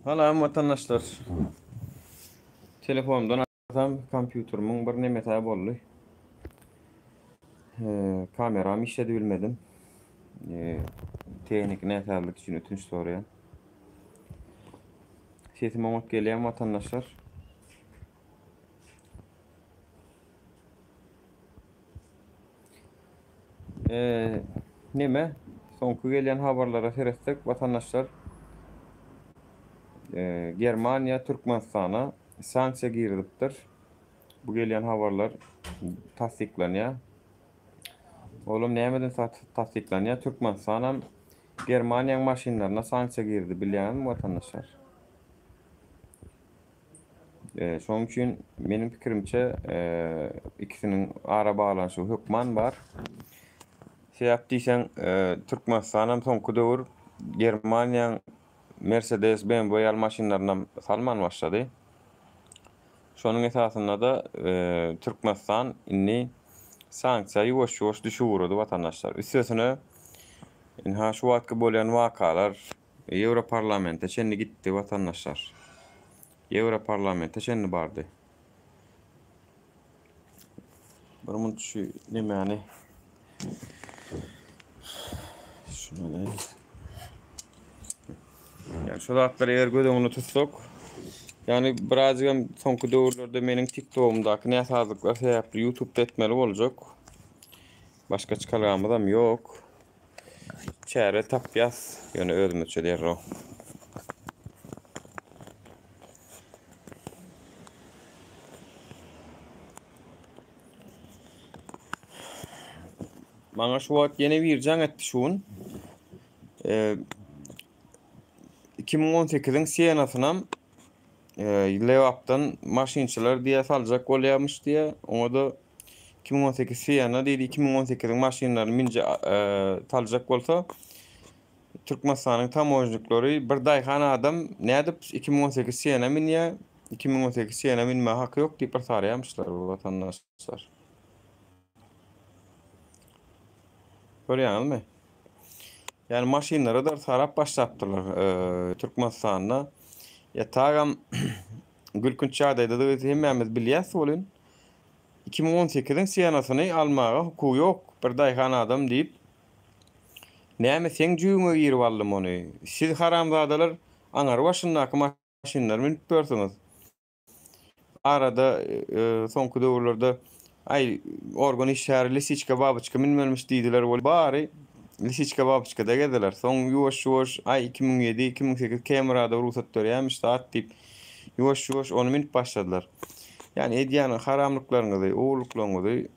Salam watandaşlar. Telefonumdan açsam kompýuterimiň bir nemesi boldy. Kameram işledi bilmedim. Tehniki näsazlyk üçin ötünç soraýan. Sesim oňat gelýärmi watandaşlar? Neme, soňky gelýän habarlara seretsek, watandaşlar, Germaniýa Türkmenistana sanksiýa girizipdir. Bu gelýän habarlar tassyklanýar. Olam nämeden tassyklanýar? Türkmenistanam Germaniýanyň maşynlaryna sanksiýa girizdi, bilýäňizmi watandaşlar? Şonuň üçin meniň pikirimçe ikisiniň ara baglanyşygy hökman bar. Sebäp diýseň, Türkmenistan hem soňky döwür Germaniýanyň Mercedes, BMW ýaly maşynlarynam salman başlady. Şonuň esasynda-da Türkmenistan indi sanksiýa ýuwaş-ýuwaş düşüp ugrady watandaşlar. Üstesine, ynha şu wagtky bolýan wakalar, Ýewroparlamente çenli gitdi watandaşlar. Ýewroparlamente çenli bardy. Bir munt şu nemäni şunu Yani şu zatlary eger göz öňünde tutsak, yani birazcık soňky döwürlerde meniň TikTok'umdaky näsazlyklar sebäpli YouTube'da etmeli boljak. Başga çykalgamyzam ýok. Çäre tapýas, ýöne özümizçe derrew. Maňa şu wagt ýene bir jaň etdi şu gün. 2018-iň Sienasynam Lebapdan maşynçylar diýä saljak bolýarmyş diýä. Oňa-da 2018 Siena diýdi, 2018-iň maşynlaryny minje saljak bolsa Türkmenistanyň tamožniklary bir daýhan adam nädip 2018 Siena minýär, 2018 Siena minmäge haky ýok diýip bir sarýarmyşlar watandaşlar. Görýäňizmi? Ýani maşynlara da sarap başlapdyrlar Türkmenistanda. Ýa tagam gülkünç ýagdaýdadygy hemmämiz bilýäs welin 2018-iň Siennasyny almaga hukugy ýok bir daýhan adam diýip näme seň jübüňe girip aldym ony. Siz haramzadalar aňary başyndaky maşynlary münüp ýörsüňiz. Arada soňky döwürlerde aý organ işgäri lisiçka babyçka münmelimiş diýdiler weli bary lisiçka babyçkada gezdiler. Soň ýuwaş-ýuwaş aý 2007, 2008 Camry-da rugsat berýärmiş zat diýip ýuwaş-ýuwaş ony münüp başladylar. Ýani edýän haramlyklaryňyzy, ogurlyklaryňyzy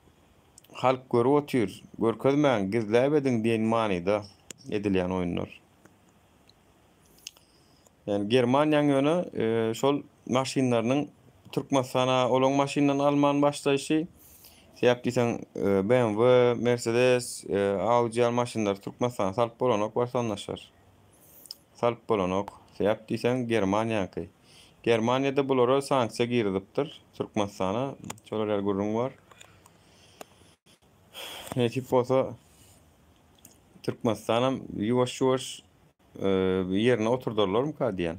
halk görüp otyr, görkezmäň, gizläp ediň diýen manyda edilýän oýunlar. Ýani Germaniýanyň ýöne şol maşynlarynyň Türkmenistana olaň maşynlaryny alman başlaýşy sebäp diýseň BMW, Mercedes, Audi ýaly maşynlary Türkmenistana salyp bolanok watandaşlar. Salyp bolanok. Sebäp diýseň Germaniýaňky. Germaniýada bulara sanksiýa girizipdir Türkmenistana. Şolar ýaly gürrüň bar. Nesip bolsa Türkmenistanam ýuwaş-ýuwaş ýerine oturdarlarmyka diýen.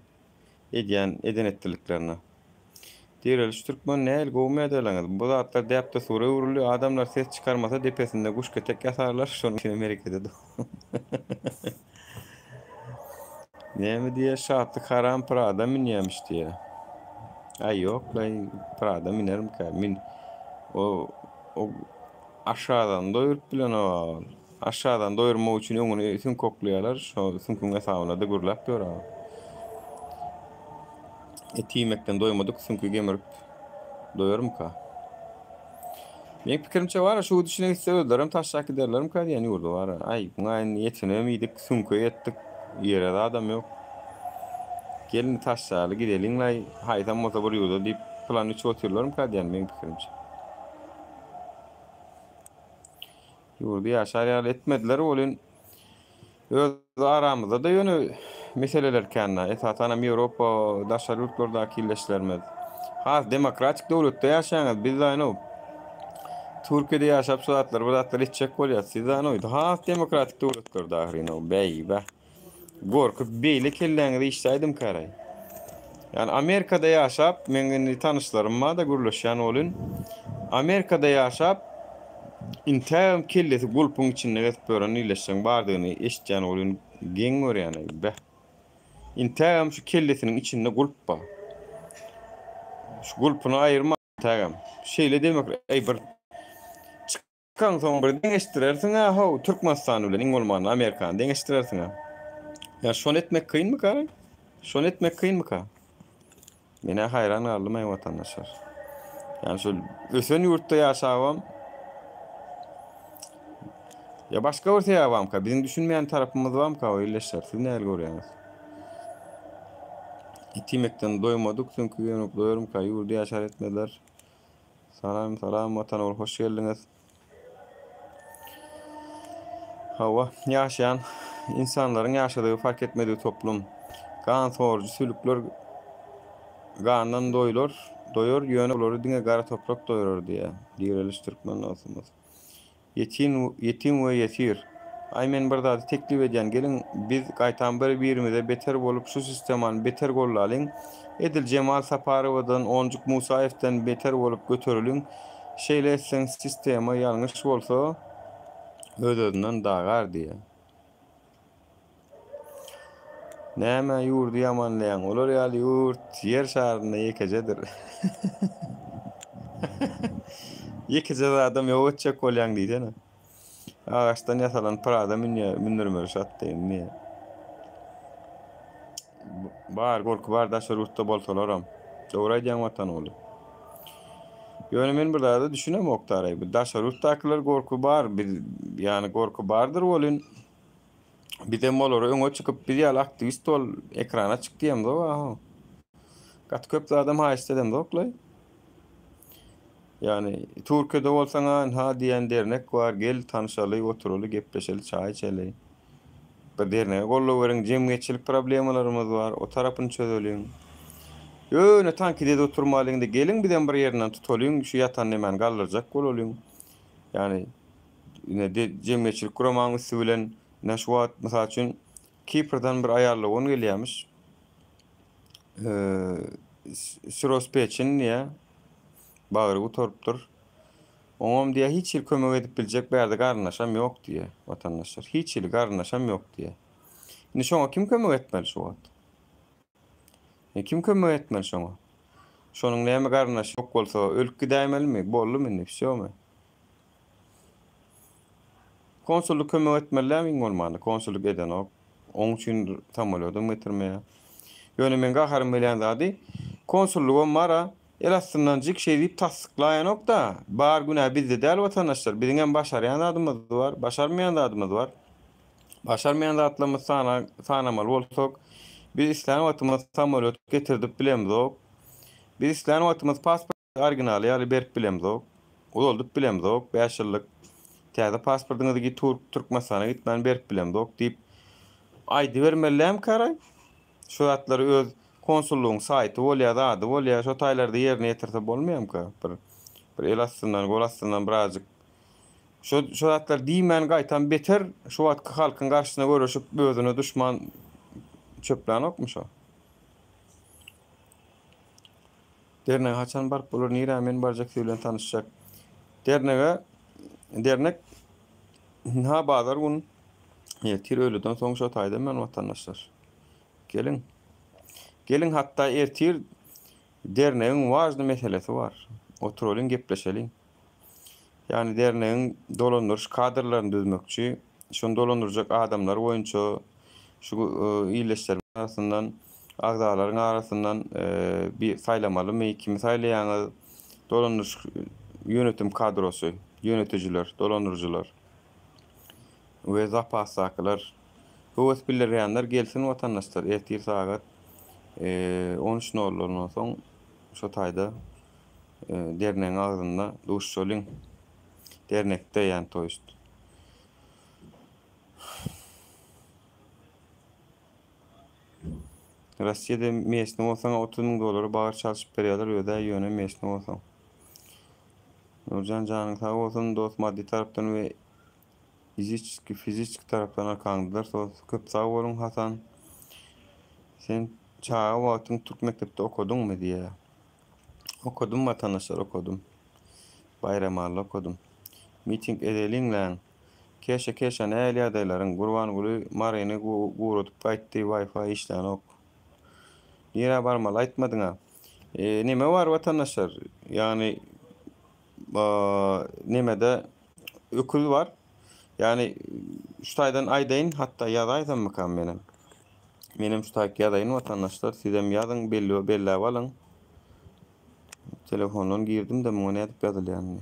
Edýän eden etdiliklerine. Direliş türkmen nähili gowy medalaňyz. Bu zatlar däp-dessura öwrüldi. Adamlar ses çykarmasa depesinde guş ketek ýasarlar. Şonuň üçinem herekete Näme diýýär Şatlyk haram Prada münýämiş diýýär. Aý ýok-laý Prada münermikä? Min o o aşagdan doýuryp bilenok. Aşagdan doýurmak üçin öňüni süňk oklaýarlar. Şo süňküň hesabyna-da gürläp ýör aga. Et iýmekden doýmadyk süňki gemirip doýarmyka? Meň pikirimçe bar-a şu gidişine gitse özlerem taşlap giderlermika diýen ýurdy bar-a. Aý, muňa indi ýetinem iýdik, süňke ýetdik, ýere zadam ýok. Gel indi taşlaly gideliň-laý, haýsam bolsa bir ýurda diýip plan biçip otyrlarmyka diýen meň pikirimçe. Ýurdy ýaşar ýaly etmediler welin, öz aramyzda-da ýöne meseleler kän-dä. Esasanam Ýewropa, daşary ýurtlardaky ildeşlerimiz. Has demokratik döwletde ýaşaýaňyz, biz daýynow Türkiýede ýaşap şu zatlary, bu zatlary etjek bolýas. Siz daýynow has demokratik döwletlerde ahyrynow. Beý-bä. Gorkup beýle kelläňizi işläýdimkäraý. Ýani Amerikada ýaşap, meň indi tanyşlarym bar-da gürleşýän bolyn. Amerikada ýaşap, intägem kellesi gulpuň içinde gezip ýören illeşjeň bardygyny eşitýän bolyn, geň görýän-eý, beh. Intägem şu kellesiniň içinde gulp bar. Şu gulpuny aýyrman intägem. Şeýle demek, eý bir Çykansoň bir deňeşdirersiň-ä how, Türkmenistan bilen iň bolmanda Amerikany deňeşdirersiň-ä. Ýa şony etmek kynmyka? Şony etmek kynmyka? Men-ä haýran galdym-aý watandaşlar. Ýani şol ösen ýurtda ýaşabam Ýa başga bir sebäp barmyka? Biziň düşünmeýän tarapymyz barmyka o ildeşler? Siz nähili görýäňiz? Et iýmekden doýmadyk, süňki ýöne doýarmyka? Ýurdy ýaşar etmezler. Salam salam Watan ogly hoş geldiňiz. Hawa, ýaşaýan insanlaryň ýaşadygy fark etmedigi toplum. Gan sorujy sülükler gandan doýular, doýar, ýöne olary diňe gara toprak doýurar diýýär. Direliş türkmen dostumyz. Ýetim, ýetim we ýesir. Aý men bir zady teklip edýän geliň biz gaýtam bir birimize beter bolup şu sistemany beter gollalyň edil Jemal Saparowadan Onjuk Musaýewden beter bolup götereliň şeýle etseň sistema ýalňyş bolsa öz özünden dagar diýýä. Nämä ýurdy ýamanlaýaň? Olar ýaly ýurt ýer şarynda ýekejedir. Ýekeje zadam ýok etjek bolýaň diýsene. Agaçdan ýasalan Prada münýä, mündürmeli şat diýen. Bar, gorky bar daşary ýurtda bolsalaram. Dogry aýdýaň Watan ogly. Ýöne men bir zada düşünemok Taraý. Bu daşary ýurtdakylar gorky bar. Biz ýany gorky bardyr welin Bizem olara öňe çykyp biz ýaly aktiwist bol ekrana çyk diýemzok aha. Gaty köp zadam haýyşt edemzoklaý. Ýani Türkiýede bolsaň ha diýen dernek bar gel tanşaly oturaly gepleşeli çaý içeli. Bir dernege goldaw beriň jemgyýetçilik problemalarymyz bar o tarapyny çözeliň. Ýöne tankyt edip oturmalyňda geliň bizem bir ýerinden tutalyň şu ýatan nemäni galdyrjak bolalyň. Ýani ine jemgyýetçilik guramaň üsti bilen ine şu wagt mysal üçin Kiprden bir aýal dogan gelýärmiş. Siroz peçin diýä. Bagry gutarypdyr. Oňam diýä hiç hili kömek edip biljek bärde garyndaşam ýok diýä watandaşlar. Hiç hili garyndaşam ýok diýä. Indi şoňa kim kömek etmeli şu wagt? E, kim kömek etmeli şoňa? Şonuň näme garyndaşy ýok bolsa ölüp gidäýmelimi? Boldumy indi, wsýomy? Konsullyk kömek etmeli dämi iň bolmanda? Konsullyk edenok. Oň üçin samolýodam getirmeýär. Ýöne meň gaharym gelýän zady, konsullygam bar-a, el astyndanjyk şeý diýip tassyklaýanok-da. Bar günä bizde däl watandaşlar. Biziňem başarýan zadymyz bar, başarmaýan zadymyz bar. Başarmaýan zatlarymyzy sana, sanamaly bolsak, biz islän wagtymyz samolýot getirdip bilemzok. Biz islän wagtymyz pasport Originaly ýaly berip bilemzok. Uzaldyp bilemzok. 5 ýyllyk täze pasportyňyzy git Türk Türkmenistana gitmän berip bilemzok diýip aýdybermeli dälmikaraý? Şu zatlary öz konsullygyň saýty bolýar, zady bolýar, şo taýlarda ýerine ýetirse bolmaýarmyka? Bir bir el astyndan, gol astyndan birazjyk şo şo zatlary diýmän gaýtam beter şu wagtky halkyň garşysyna göreşip özüne duşman çöplänokmy şo? Dernege haçan baryp bolar nirä men barjak siz bilen tanyşjak. Dernege dernek ha bazar gün ertir öýleden soň şo taýda men watandaşlar. Geliň. Geliň hatda ertir dernegiň wažny meselesi bar. Oturalyň gepleşeliň. Ýagny dernegiň dolandyryş kadrlaryny düzmekçi, şony dolandyrjak adamlar boýunça şu ildeşleriň arasyndan, agzalaryň arasyndan bir saýlamalymy, kimi saýlaýaňyz, dolandyryş ýönetim kadrosy, ýönetijiler, dolandyryjylar we zapasdakylar. Höwes bildirýänler gelsin watandaşlar, ertir sagat on üç nollardan soň şo taýda Dernegiň agzynda duşuşalyň. Dernekde ýani to ýest. Rossiýada mesni bolsaň 30 müň dollara bagyr çalşyp berýärler özä ýöne mesni bolsaň. Nurjan janyň sag bolsun dos maddy tarapdan we fiziçki fiziçki tarapdan arkaňdadyr sos köp sag boluň Hasan. Sen. Çaga wagtyň türk mekdepde okadyňmy diýýär. Okadym watandaşlar okadym. Baýramally okadym. Miting edeliňläň. Keşa keşa nähili ýagdaýlaryň Gurbanguly Maryny guradyp gaýtdy wifi işlänok. Nirä barmaly aýtmadyňa. Neme bar watandaşlar ýagny nemede öküz bar. Ýagny şu taýdan aýdaýyn hatda ýazaýsammykam menem. Menem şu taýyk ýazaýyn watandaşlar sizem ýazyň belli belläp alyň. Telefondan girdim-de muňa nädip ýazylýanyny.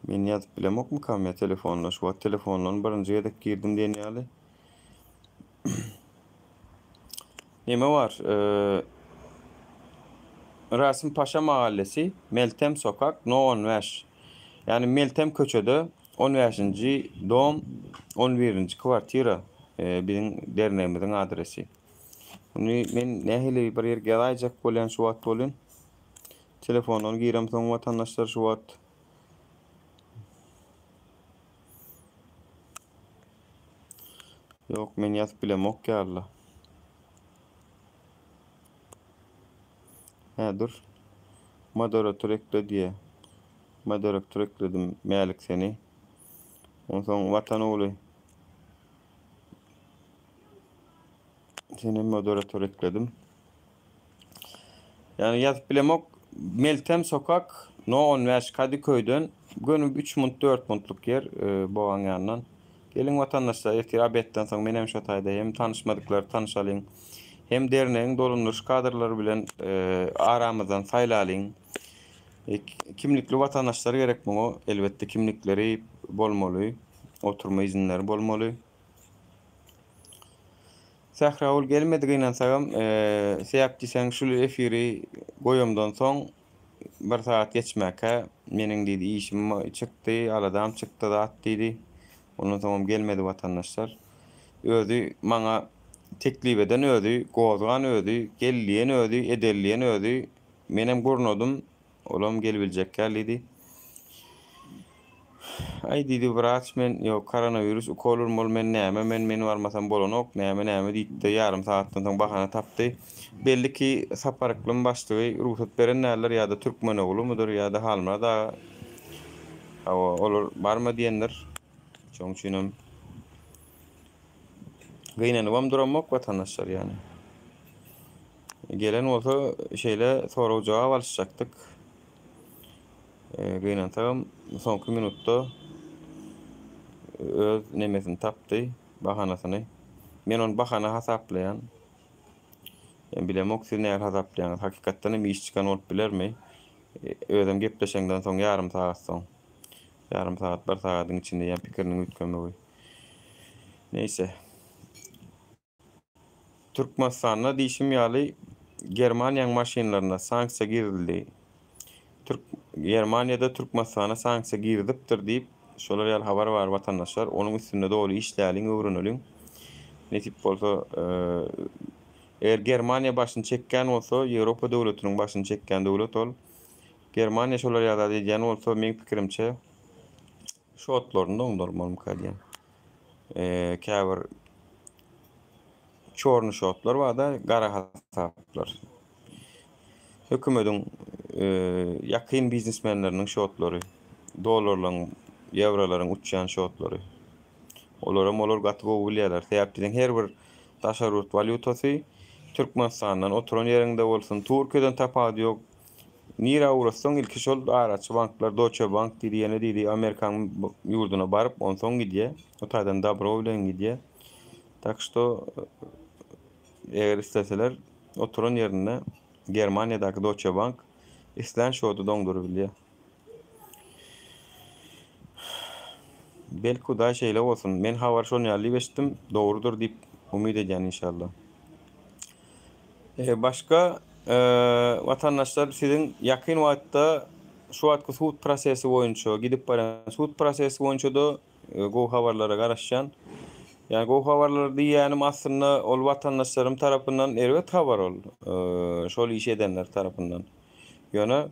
Men ýazyp bilemokmykam ýa telefonda şu wagt telefondan birinji gezek girdim diýen ýaly. Neme bar? Rasim Paşa mahallesi, Meltem sokak, no 15. Ýagny Meltem köçede 15-nji dom, 11-nji kwartira biziň dernegimiziň adresi. Muny men nähili bir ýerge ýazaýjak bolýan şu wagt bolýan. Telefondan giremsoň watandaşlar şu wagt Ýok, men ýazyp bilemok ýaly. Hä, dur. Moderator ekle diýýär. Moderator ekledim, Mälik seni. Onsoň Watan ogly. Seni moderator ekledim. Ýagny ýazyp bilemok. Meltem sokak no 15 Kadıköyden göni 3 munt 4 muntluk ýer e, bogaň ýanyndan. Geliň watandaşlar ertir obedden soň menem şo taýda hem tanyşmadyklary tanyşalyň. Hem dernegiň dolandyryş kadrlary bilen e, aramyzdan saýlalyň. E, kimlikli watandaşlar gerek muňa. Elbetde kimlikleri bolmaly. Oturma izinleri bolmaly. Sähragül gelmedi gynansagam sebäp diýseň şul efiri goýamdan soň bir sagat geçmäkä meniň diýdi işim çykdy aladam çykdy zat diýdi ondan soňam gelmedi watandaşlar özi maňa teklip eden özi gozgan özi gel diýen özi edeli diýen özi menem gurnadym Olam gelibiljekkä diýdi. Aý diýdi wraç men ýok koronawirus ukol urmaly men näme men men barmasam bolanok näme näme diýipdi ýarym sagatdan soň bahana tapdy. Belli ki Sapar Yklym başlygy rugsat beren däldir ýa-da Türkmenoglumydyr ýa-da Halmyrat aga hawa olar barma diýendir. Şoň üçinem gynanybam duramok watandaşlar ýany. Gelen bolsa şeýle sorag-jogap alyşjakdyk. Gynansagam soňky minutda öz nemesini tapdy, bahanasyny. Men ony bahana hasaplaýan. Men bilemok siz nähili hasaplaýaňyz. Hakykatdan hem iş çykan bolup bilermi? Özem gepleşeňden soň ýarym sagat soň. Ýarym sagat, bir sagadyň içinde ýa pikiriniň üýtgemegi. Neýse. Türkmenistanda diýşim ýaly Germaniýaň maşynlaryna sanksiýa girizildi. Türk Germaniýada Türkmenistana sanksiýa girizipdir diýip şolar ýaly habar bar watandaşlar. Onuň üstünde doly işläliň, öwreneliň. Nesip bolsa eger Germaniýa başyny çekýän bolsa, Ýewropa döwletiniň başyny çekýän döwlet ol. Germaniýa şolar ýaly zat edýän bolsa, meň pikirimçe şotlaryny doňdurmalymyka diýýän. Käbir çorny şotlar barda gara hasaplar. Hökümediň ýakyn biznesmenleriniň şotlary, dollarlaryň, ýewrolaryň uçýan şotlary. Olaram olar gaty gowy bilýärler. Sebäp diýseň her bir daşary ýurt walýutasy Türkmenistandan oturan ýeriňde bolsun, Türkiýeden tapawudy ýok. Nirä ugratsaň ilki şol araçy banklar Deutsche Bank diýdi ýene diýdi Amerikan ýurduna baryp onsoň gidýä. O taýdan dabro bilen gidýä. Tak şto eger isleseler oturan ýerinde Germaniýadaky Deutsche Bank islän şody doňdurybilýä. Belki Hudaý şeýle bolsun. Men habary şon ýaly diýip eşitdim. Dogrudyr diýip umyt edýän inşallah. Başga watandaşlar siziň ýakyn wagtda şu wagtky sud prosesi boýunça gidip barýan sud prosesi boýunça-da gowy habarlara garaşýan. Ýani gowy habarlar diýýänim aslynda ol watandaşlarym tarapyndan erbet habar ol. Şol işi edenler tarapyndan. Ýöne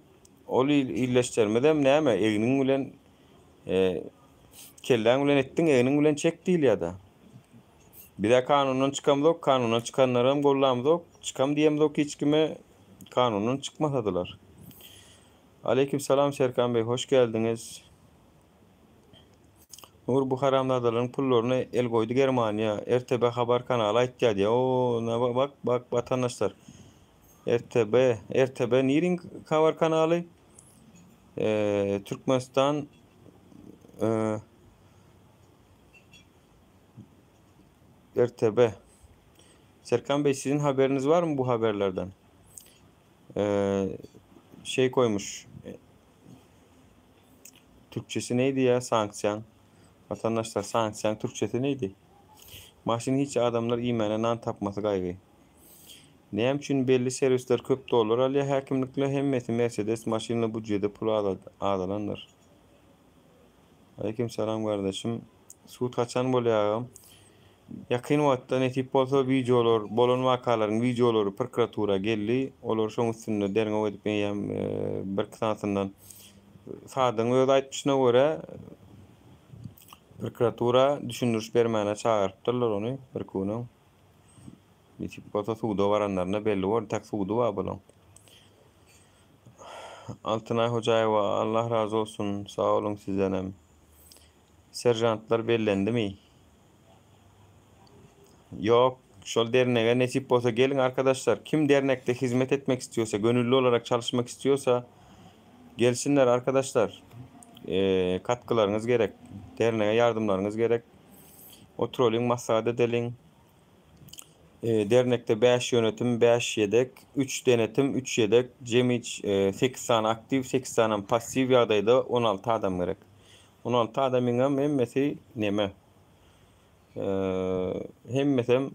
ol ildeşlerimizem näme egniň bilen. Kelläň bilen etdiň, egniň bilen çek diýilýär-dä. Biz-ä kanundan çykamzok, kanundan çykanlaram gollamzok, çykam diýemzok hiç kime, kanundan çykmasadylar. Aleýkim salam Serkan Bey, hoş geldiňiz. Nur bu haramzadalaryň pullaryna el goýdy Germaniýa. RTB habar kanaly aýtýar diýýär. O, na bak bak watandaşlar. RTB, RTB niriň habar kanaly? Ee, Türkmenistan e, RTB. Serkan Bey sizin haberiniz var mı bu haberlerden? Ee, şey koymuş. Türkçesi neydi ya sanksiyan? Vatandaşlar sanksiyan Türkçesi neydi? Maşyn hiç adamlar iýmäne nan tapmasy gaýgy. Näme üçin belli serwisler köp dollar alýar häkimlikle hemmesi mercedes maşynly budjede pul azalandyr. Aleýkim salam gardaşym. Sud haçan bolýar agam? Ýakyn wagtda nesip bolsa wideolar bolan wakalaryň wideolary prokuratura geldi. Olar şoň üstünde derňew edip eýýäm birki sanysyndan Sadygyň özi aýtmyşyna görä prokuratura düşündiriş bermäne çagyrypdyrlar ony birki gün öň. Nesip bolsa suda baranlarynda belli bolar. Entäk sudy bar bulaň. Altynaý Hojaýewa Allah razy bolsun. Sag boluň sizdenem. Seržantlar bellendimi? Ýok. Şol dernege nesip bolsa geliň arkadaşlar. Kim dernekde hizmet etmek istiyorsa, gönüllü olarak çalışmak istiyorsa gelsinler arkadaşlar. Ee, katkılarınız gerek. Dernege yardımlarınız gerek. Oturalyň, maslahat edeliň. Dernekde bäş ýönetim, bäş ýedek, üç denetim, üç ýedek, jemi sekiz sany aktiw, sekiz sanam passiw ýagdaýda 16 adam gerek. 16 adamyňam hemmesi neme? Hemmesem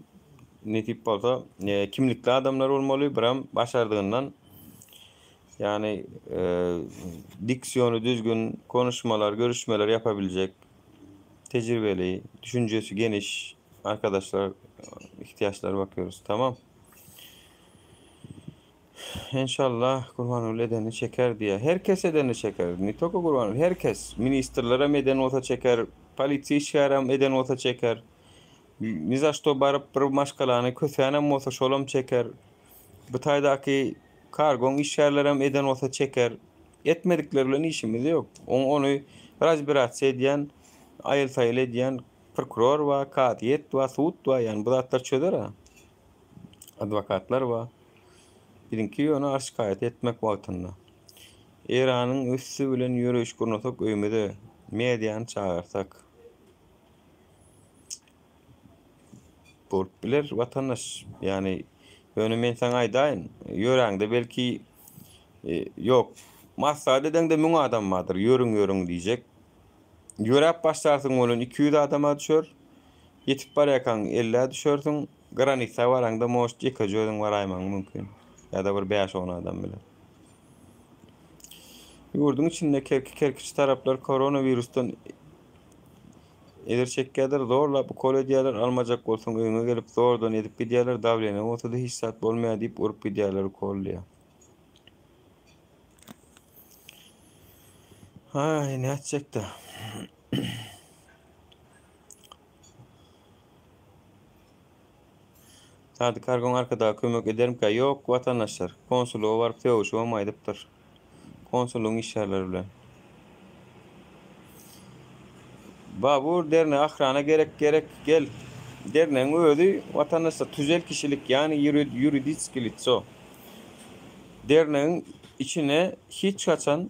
nesip bolsa kimlikli adamlar bolmaly, biram başardygyndan ýagny diksiýony düzgün konuşmalar, görüşmeler ýapabiljek tejribeli, düşünjesi geniş arkadaşlar ihtiyaçlara bakıyoruz. Tamam. İnşallah Gurbanguly edeni çeker diýýär. Her kes edeni çeker. Ne toko Gurbanguly, her kes. Ministrlerem eden bolsa çeker, polisiýa işgärem eden bolsa çeker. Ni za što baryp bir maşgalany kösänem bolsa şolam çeker. Bu taýdaky kargoň işgärlerem eden bolsa çeker. Etmedikler bilen işimiz ýok. Oň ony razbirasiýa edýän, aýyl-saýyl edýän prokuror bar, kazyýet bar, sud bar, ýagny bu zatlar çözer-ä. Adwokatlar bar. Biziňki ýöne arz-şikaýat etmek wagtynda. Eýranyň üsti bilen ýöreýiş gurnasak öýümize mediany çagyrsak. Bolup biler watandaş. Ýagny ýöne men saňa aýdaýyn, ýöräňde belki ýok. Maslahat edeňde 1000 adam bardyr, ýörüň ýörüň diýjek. Ýöräp başlarsyň welin 200 adama düşer. Ýetip barýarkaň 50-ä düşersiň. Granitsa baraňda most ýekeje özüň baraýmagyň mümkin. Ýa-da bir 5-10 adam bilen. Ýurduň içinde kerki kerkiçi taraplar koronawirusdan Ejir çekýärler, zorlap ukol edýärler, almajak bolsaň öýüňe gelip zordan edip gidýärler, dawleniýe bolsada hiç zat bolmaýar diýip urup gidýärler ukol diýýär. Aý, nätjekdä. Sady Kargoň Arkadaga kömek edermikä? Ýok, watandaşlar. Konsullyga baryp sögüşibem aýdypdyr. Konsullygyň işgärleri bilen. Babur derne ahrana gerek gerek gel. Dernegiň özi watandaşlar tüzel kişilik ýagny ýuridiski litso. Dernegiň içine hiç haçan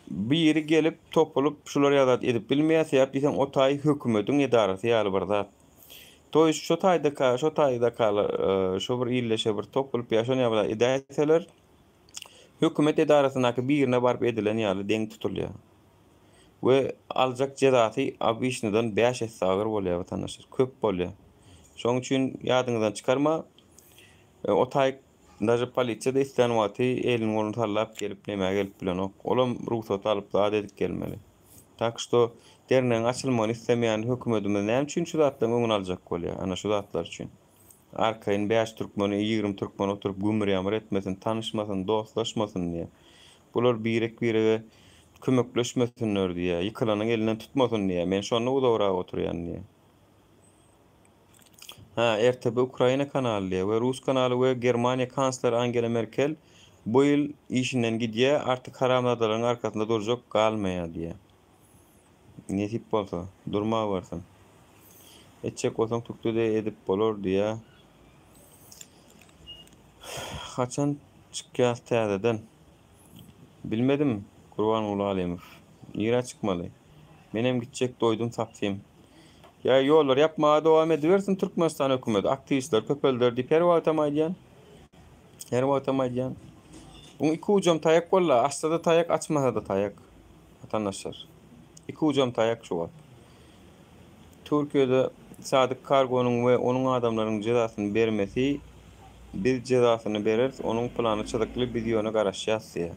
biri gelip topulyp şular ýaly zat edip bilmeýär sebäp diýseň o taý hökümediň edarasy ýaly bir zat. Toýs şo taýdaka şo taýdakalar şo bir illeşe bir topulyp ýa şony ýaly bir zat edäýseler hökümet edarasyndaky birine baryp edilen ýaly deň tutulýar. We aljak jezasy obyçnydan 5 esse agyr bolýar watandaşlar. Köp bolýar. Şonuň üçin ýadyňyzdan çykarma. O taý daže polisiýa-da islän wagty elini goluny sallap gelip nämä gelip bilenok. Olam rugsat alyp zat edip gelmeli. Tak şto dernegiň açylmagyny islemeýän hökümetimiz näme üçin şu zatlaryň öňüni aljak bolýar? Ana şu zatlar üçin. Arkaýyn 5 türkmeni, 20 türkmen oturyp gümür-ýamyr etmesin, tanyşmasyn, dostlaşmasyn diýýär. Bular birek-birege. Kömekleşmesinler diýýär. Ýykylanyň elinden tutmasyn diýýär. Men şonda uzagrak oturýan diýýär. Hä, RTB Ukraina kanaly diýýär we rus kanaly we Germaniýa kansleri Angela Merkel bu ýyl işinden gidýär, artyk haramzadalaryň arkasynda durjak galmaýar diýýär. Nesip bolsa, durmawersin. Etjek bolsaň türkde-de edip bolar diýýär. Haçan çykýas täzeden? Bilmedim, Gurbanguly Alymow. Nirä çykmaly? Menem gitjek doýdum sapsym. Ýa ýollary ýapmaga dowam edibersin Türkmenistan hökümeti, aktiwistler köpelder diýip her wagtam aýdýan. Her wagtam aýdýan. Buň iki ujam taýak walla, açsa-da taýak, açmasa-da taýak. Watandaşlar. Iki ujam taýak şu wagt. Türkiýede Sadyk Kargonyň we onuň adamlarynyň jezasyny bermesi biz jezasyny bereris onuň plany çyzykly biz ýöne garaşýas diýýär.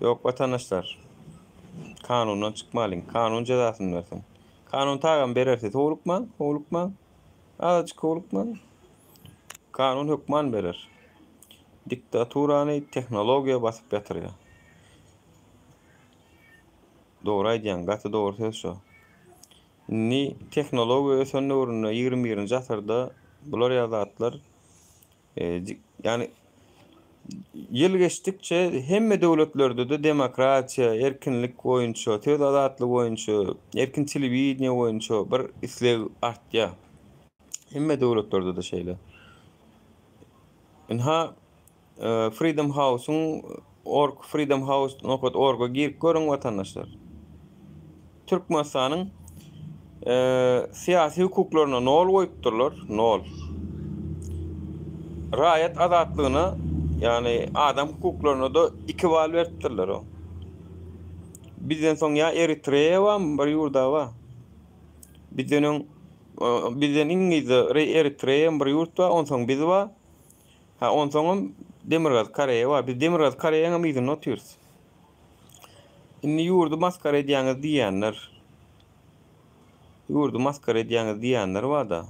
Ýok watandaşlar. Kanundan çykmalyň. Kanun jezasyny bersin. Kanun tagam berer siz howlukmaň, howlukmaň. Azajyk howlukmaň. Kanun hökman berer. Diktaturany tehnologiýa basyp ýatyrýar. Dogry aýdýaň, gaty dogry söz şo. Indi tehnologiýa ösen döwründe 21-nji asyrda bular ýaly zatlar ýagny ýyl geçdikçe hemme döwletlerde-de demokratiýa, erkinlik boýunça, söz azatlygy boýunça, erkin telewideniýe boýunça bir isleg artýar. Hemme döwletlerde-de şeýle. Ynha Freedom House-yň org Freedom House nokat org-a girip görüň watandaşlar. Türkmenistanyň syýasy hukuklaryna nol goýupdyrlar, nol. Raýat azatlygyna, ýagny adam hukuklaryna-da 2 bal beripdirler o. Bizden soň ýa Eritreýa barmy, bir ýurda bar. Bizden öň bizden iň yzda Eritreýa bir ýurt bar, onsoň biz bar. Ha onsoňam Demirgazyk Koreýa bar. Biz Demirgazyk Koreýaňam yzynda otyrys. Indi ýurdy maskara edýäňiz diýýänler. Ýurdy maskara edýäňiz diýýänler bar-da.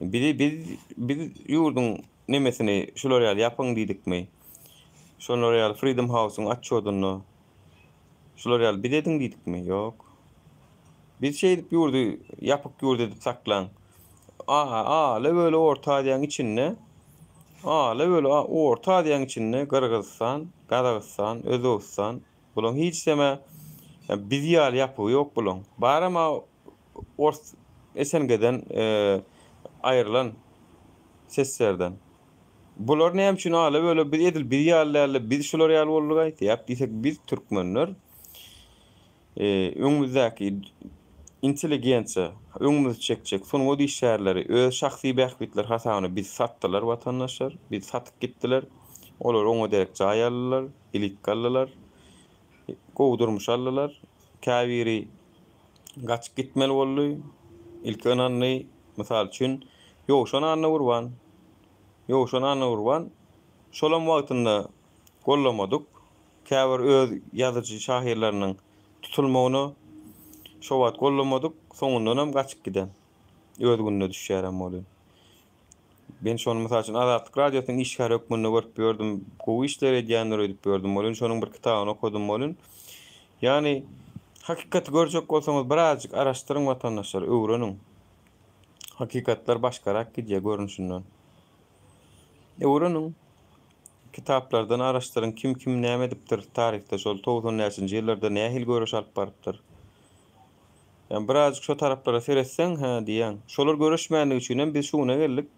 Bizi biz biz ýurduň nemesini şular ýaly ýapyň diýdikmi? Şolar ýaly Freedom House-yň otçodynda şular ýaly biz ediň diýdikmi? Ýok. Biz şeýdip ýurdy ýapyk ýurt edip saklaň. A, ala-böle Orta Aziýanyň içinde, ala-böle Orta Aziýanyň içinde Gyrgyzystan, Gazagystan, Özbegistan, bulaň hiçisem-ä biz ýaly ýapygy ýok bulaň. Baram-a ors SNG-den aýrylan SSR-den. Bular näme üçin ala-böle biz edil biz ýaly däldi, biz şular ýaly boldugaý? Sebäp diýsek biz türkmenler Öňümizdäki intelligensiýa, öňümizi çekjek sungat işgärleri öz şahsy bähbitleri hasabyna bizi satdylar watandaşlar, bizi satyp gitdiler. Olar oňa derek jaý aldylar, elitka aldylar, gowy durmuş aldylar. Käbiri gaçyp gitmeli boldy, ilki ynandy. Mysal üçin, Ýowşan Annagurban, Ýowşan Annagurban şolam wagtynda gollamadyk. Käbir öz ýazyjy şahyrlarynyň tutulmagyny şo wagt gollamadyk, soňundanam gaçyp giden. Öz gününe düşýärem welin. Men şony mysal üçin Azatlyk Radiosynyň işgäri hökmünde görüp ýördüm, gowy işler edýändir öýdüp ýördüm welin, şonuň bir kitabyny okadym welin. Ýagny hakykaty görjek bolsaňyz birazjyk araşdyryň watandaşlar, öwreniň. Hakykatlar başgarak gidýär görnüşinden. Öwreniň. Kitaplardan araşdyryň kim kim näme edipdir taryhda şol 90 näçinji ýyllarda nähili göreş alyp barypdyr. Ýani birazjyk şo taraplara seretseň hä diýýäň. Şolar göreşmänligi üçin hem biz şu güne geldik.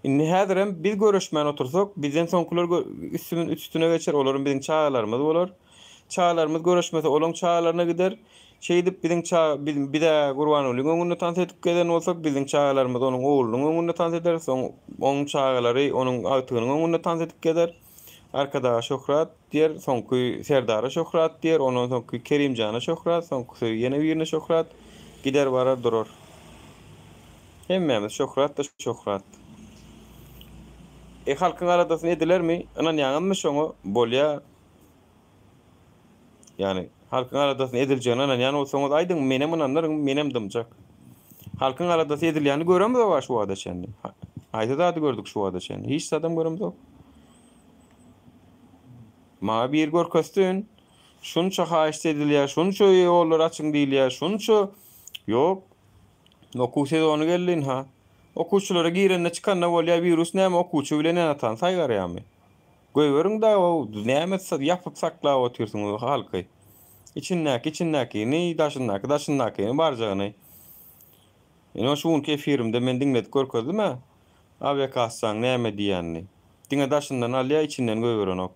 Indi häzirem biz göreşmän otursak bizden soňkular üstümiz üstüne geçer olaram biziň çagalarymyz bolar. Çagalarymyz göreşmese olaň çagalaryna gider. Şeýdip biziň ça biz bizä Gurbangulyň öňünde tans edip gezen bolsak biziň çagalarymyz onuň oglunyň öňünde tans eder soň oň çagalary onuň agtygynyň öňünde tans edip gezer. Arkadaga şöhrat diýer, soňky Serdara şöhrat diýer, ondan soňky Kerimjana şöhrat, soňkusy ýene birine şöhrat. Gider barar durar. Hemmämiz şöhrat-da şöhrat. E halkyň aladasyny edilermi? Ynanýaňyzmy şoňa? Bolýa. Ýagny halkyň aladasyny ediljegine ynanýan bolsaňyz aýdyň, menem ynanaryn, menem dymjak. Halkyň aladasy edilýänini göremzok-a şu wagta çenli. Haýsy zady gördük şu wagta çenli? Hiç zadam göremzok. Maňa biri görkezsin. Şunça haýyşt edilýär, şunça ýollar açyň diýilýär, şunça Ýok. Okuw sezony geldi ynha. Okuwçylara girende çykanda bolýar, wirus näme okuwçy bilen ene-atany saýgarýarmy? Goýberiň dagy, näme ýapyp saklap otyrsyňyz halky. Içindäki içindäkini, daşyndaky daşyndakyny barjagyny. Ine şu günki efirimde men diňledip görkezdim-ä, awiakassaň näme diýýänini. Diňe daşyndan alýar, içinden goýberenok.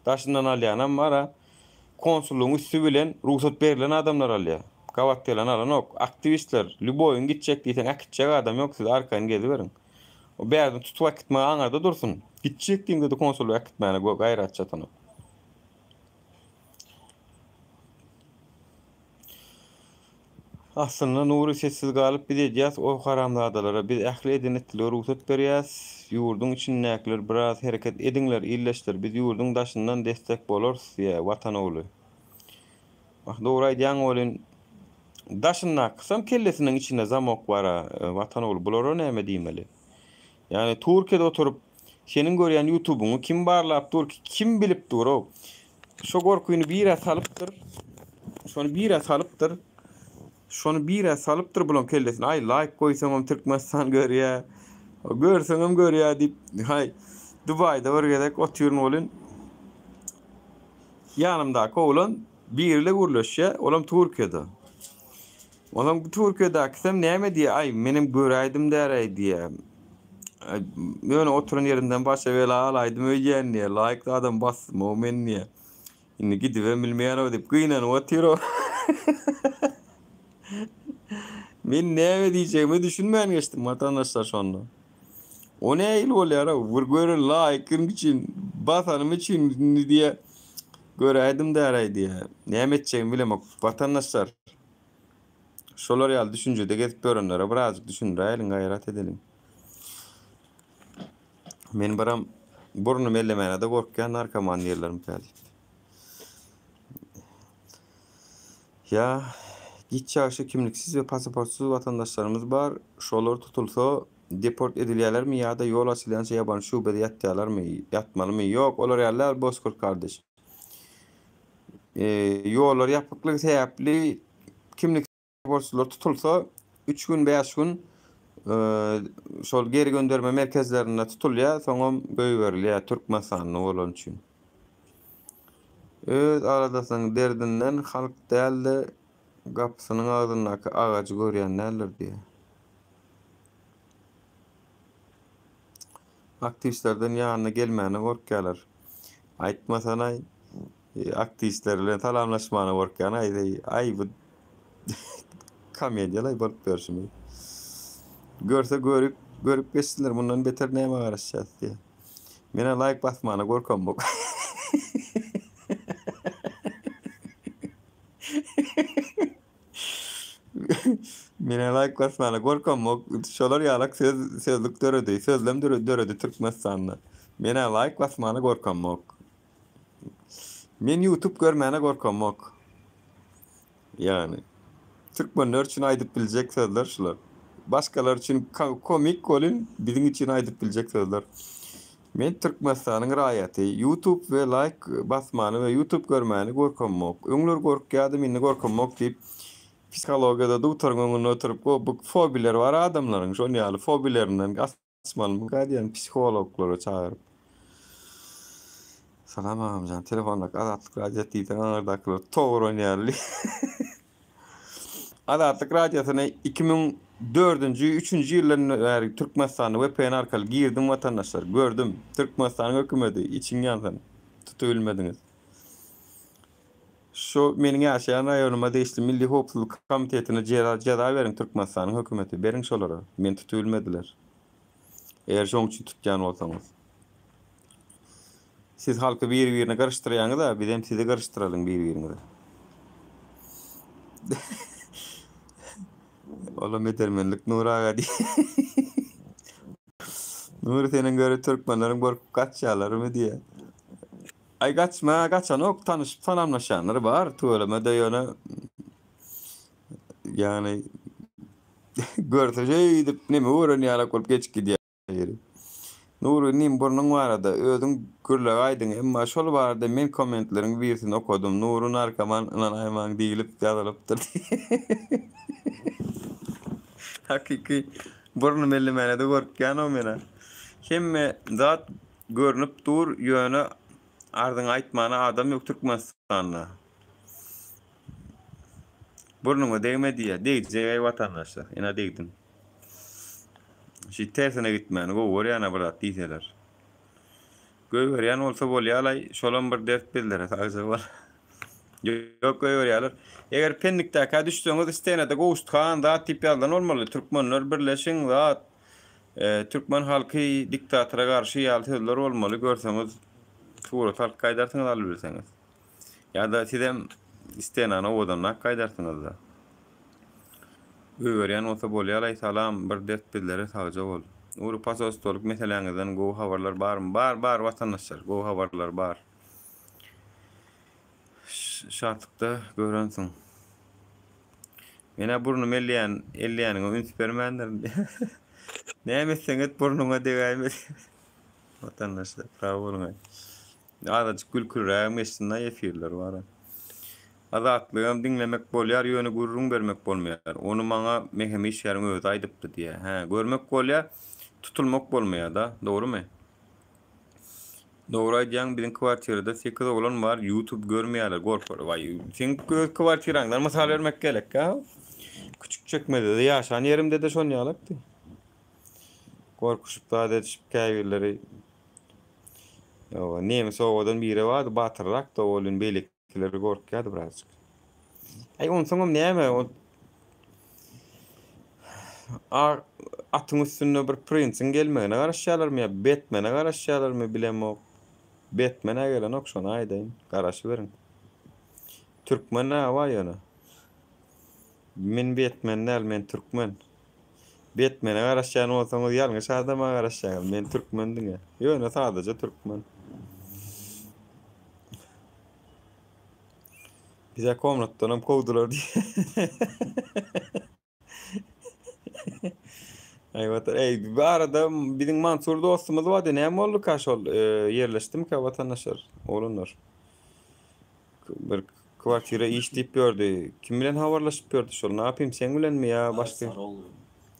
Daşyndan alýanam bar-a, konsullygyň üsti bilen rugsat berlen adamlar alýar. Gabat gelen alanok. Aktiwistler, lýuboýyň gitjek diýseň äkitjek adam ýok, siz arkaýyn geziberiň. O bärden tutup äkitmek aňyrda dursun. Gitjek diýiňde-de konsullyga äkitmäne gaýrat çatanok. Aslynda Nury sessiz galyp biz edýäs o haramzadalara biz ähli eden etdilige rugsat berýäs ýurduň içindäkiler biraz hereket ediňler illeşler biz ýurduň daşyndan destek bolarys diýä watan ogly. Wah dogry aýdýaň welin daşyndakysam kellesiniň içinde zamok bara watan ogly bulara näme diýmeli. Ýagny Türkiýede oturyp seniň görýän ýutubyňy kim barlap dur ki kim bilip dur-ow. Şo gorkyny birä salypdyr. Şony birä salypdyr. Şony birä salypdyr bulaň kellesine. Aý laýk goýsaňam Türkmenistan görýä. Görseňem görýä diýip. Haý Dubaýda bir gezek otyryn welin ýanymdaky oglan biri ile gürleşýä. Olam Türkiýede. Onsoň bu Türkiýedäkisem näme diýýär, aý, menem göräýdim däräý diýýär. Ýöne oturan ýerimden başa bela alaýdym öýdýän diýýär. Laýk zadam basdym-ow men diýýär. Indi gidibem bilmeýän-ow diýip gynanyp otyr-ow. Men näme diýjegime düşünmän geçdim watandaşlar şonda. O nähili bolýar-ow, bir gören laýkym üçin, basanym üçin indi diýýär, göräýdim däräý diýýär. Näme etjegimi bilemok watandaşlar. Şolar ýaly düşünjede gezip ýörenlere birazjyk düşündiräýeliň gaýrat edeliň. Men biram burnumy ellemäne-de gorkýan narkoman diýerlermikä diýip. Ýa giç ýagşy kimliksiz we pasaportsyz watandaşlarymyz bar, şolar tutulsa deport edilýälermi ýa-da ýol açylýança ýabany şubede ýatýalarmy, ýatmalymy? Ýok, olar ýaly däl Bozkurt kardeş. Ýollar ýapyklygy sebäpli kimlik borçlular tutulsa, 3 gün, 5 gün şol geri gönderme merkezlerinde tutulýar, soňam goýberilýär Türkmenistanly bolany üçin. Öz aladasynyň derdinden halk däl-de, gapysynyň agzyndaky agajy görýän däldir diýýär. Aktiwistlerden ýanyna gelmäne gorkýarlar. Aýtmasanaý, aktiwistler bilen salamlaşmana gorkýan aý, aý bu komediýalaý bolup ýörşümiz. Görse görüp, görüp geçsinler, mundan beter näme garaşýas diýýär. Menä laýk basmana gorkamok. Menä laýk basmana gorkamok. Şolar ýalak söz sözlük döredi. Sözlem döredi Türkmenistanda. Menä laýk basmana gorkamok. Men YouTube görmäne gorkamok. Ýagny türkmenler üçin aýdyp biljek sözler şular. Başgalar üçin komik welin biziň üçin aýdyp biljek sözler. Men Türkmenistanyň raýaty. YouTube we laýk basmany we YouTube görmäni gorkamok. Öňler gorkýadym indi gorkamok diýip psihologiýada dugtoryň öňünde oturyp o bu fobileri bar adamlaryň şon ýaly fobilerinden gaçmalymyka diýen psihologlara çagyryp. Salam agamjan telefondaky Azatlyk radiosy diýseň aňyrdakylar towranýarly. Azatlyk Radiosyna 2004-nji, üçünji ýyldan bäri Türkmenistanda VPN arkaly girdim watandaşlar. Gördüm. Türkmenistanyň hökümeti içiň ýansyn. Tutubilmediňiz. Şu meniň ýaşaýan raýonyma degişli Milli howpsuzlyk komitetine jeza beriň Türkmenistanyň hökümeti. Beriň şolara. Meni tutubilmediler. Eger şoň üçin tutýan bolsaňyz. Siz halky biri-birine gyryşdyrýaňyz-a, bizem sizi gyryşdyralyň bir-biriňize. Olam edermenlik Nury aga diý. Nury seniň görüp türkmenleriň gorkup gaçýarlarymy diýýär. Aý gaçma, gaçanok, tanyşyp salamlaşýanlar bar, tüweleme-de ýöne ýagny görse şeýdip neme gören ýalak bolup geçip gidýär. Ýeri. Nury inim burnuň barada özüň gürläýdiň emma şol barada men kommentleriň birisini okadym Nury narkoman ynanaýmaň diýilip ýazylypdyr. Hakyky burnum ellemänede gorkýanow menä. Hemme zat görnüp dur ýöne arzyňy aýtmana adam ýok Türkmenistanda. Burnuňa degme diýýär. Degjek eý watandaşlar. Ine degdim. Şi tersine gitmäni gowy görýän-ä bir zat diýseler. Goýberýän bolsa bolýalaý, şolam bir dert bizlere sagja bol. Ýok goýberýärler. Eger pendikdäkä düşseňiz stenada Gowşut han zat diýip ýazylan bolmaly. Türkmenler birleşiň zat. Türkmen halky diktatora garşy ýaly sözler bolmaly. Görseňiz surat alyp gaýdarsyňyz alybilseňiz. Ýa-da sizem stenany owadanlap gaýdarsyňyzda. Goýberýän bolsa bolýalaý salam bir dert bizlere sagja bol. Nury posolstwolyk meseläňizden gowy habarlar barmy? Bar bar watandaşlar gowy habarlar bar. Şatlykda görensiň. Menä burnum elleýän elleýäniňe üns bermändirin. Näme etseň et burnuňa degäýme. Watandaşlar sag boluň. Azajyk gülkülirägem geçsin-aý efirler bar-a. Azatlygam diňlemek bolýar, ýöne gürrüň bermek bolmaýar. Ony maňa MHM işgäriň özi aýdypdy diýýär. Hä, görmek bolýar, tutulmak bolmaýar-da, dogrumy? Dogry aýdýaň, biziň kwartirada sekiz oglan bar, ýutub görmeýärler, gorkar. Waý, seň öz kwartiraňdan mysal bermek gerek-ä. Küçükçekmejede ýaşan ýerimde-de şon ýalakdy. Gorkuşyp zat edişip käbirleri Ýoga, nemes obadan biri bardy, batyrrakdy ol indi beýlekileri gorkýardy birazjyk. Aý, onsoňam näme, ol A atyň üstünde bir prinsiň gelmegine garaşýarlarmy ýa Betmene garaşýarlarmy bilemok. Betmen-ä gelenok, şony aýdaýyn. Garaşyberiň. Türkmen-ä bar ýöne. Men Betmen däl, men türkmen. Betmene garaşýan bolsaňyz ýalňyş adama garaşýaňyz. Men türkmen diňe. Ýöne sadaja türkmen. Bize komnatdanam kowdular diýýär. Aý watan, eý bu arada biziň Mansur dostumyz bardy, näme bolduka şol ýerleşdimika watandaşlar, oglanlar? Bir kwartira iş diýip ýördi. Kim bilen habarlaşyp ýördi şol? Napim seň bilenmi ýa başga? Sarogly.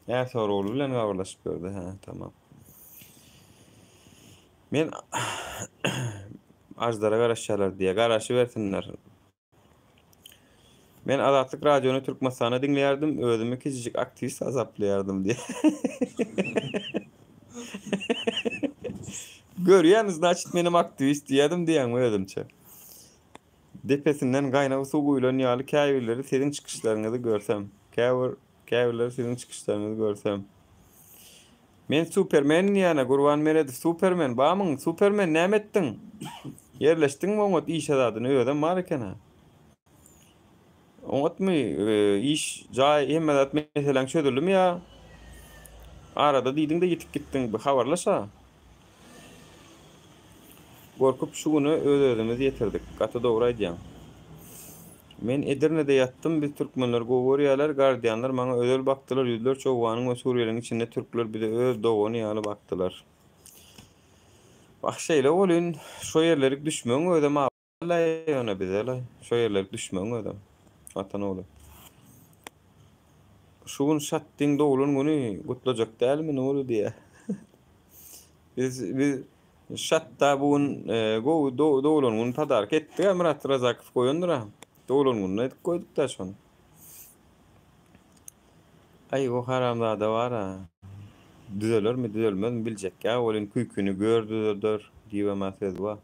Hä, Sarogly bilen habarlaşyp ýördi. Hä, tamam. Men Aždara garaşýarlar diýýär. Garaşybersinler. Men Azatlyk radiony Türkmenistanda diňleýärdim, özümi kiçijik aktiwist hasaplaýardym diýýär. Görýän, znaçit menem aktiwist diýýärdim diýýäňmi özümçe. Depesinden gaýnag suw guýlan ýaly käbirleri siziň çykyşlaryňyzy görsem. Käbir käbirleri siziň çykyşlaryňyzy görsem. Men supermen diýýänä Gurban Meredow supermen bamyň supermen näme etdiň? Ýerleşdiňmi oňat işe zadyny özem bar eken-ä. Oňatmy iş jaý hemme zat meseläň çözüldimi ýa arada diýdiňde ýitip gitdiň bir habarlaş-a. Gorkup şu güne öz-özümizi ýetirdik. Gaty dogry aýdýaň. Men Edirnede ýatdym, biz türkmenleri gowy görýäler, gardianlar maňa özel bakdylar, ýüzlerçe owganyň we suriýeliň içinde türkler bize öz dogany ýaly bakdylar. Wah şeýle bolyn, şo ýerlerik düşmegiň özem Laý ýöne bize laý. Şo ýerlere düşmegiň özem. Watan ogly. Şu gün Şatdyň doglan güni gutlajak dälmi Nury diýýär. Biz biz Şatda bu gün e, gowy doglan gün podarka etdik ha Myrat Razakow goýandyr ha. Doglan gününe edip goýduk da şony. Aý o haramzada bar ha. Düzelermi düzelmezmi biljek ýa welin küýküni gör düzelder diýibem-ä söz bar.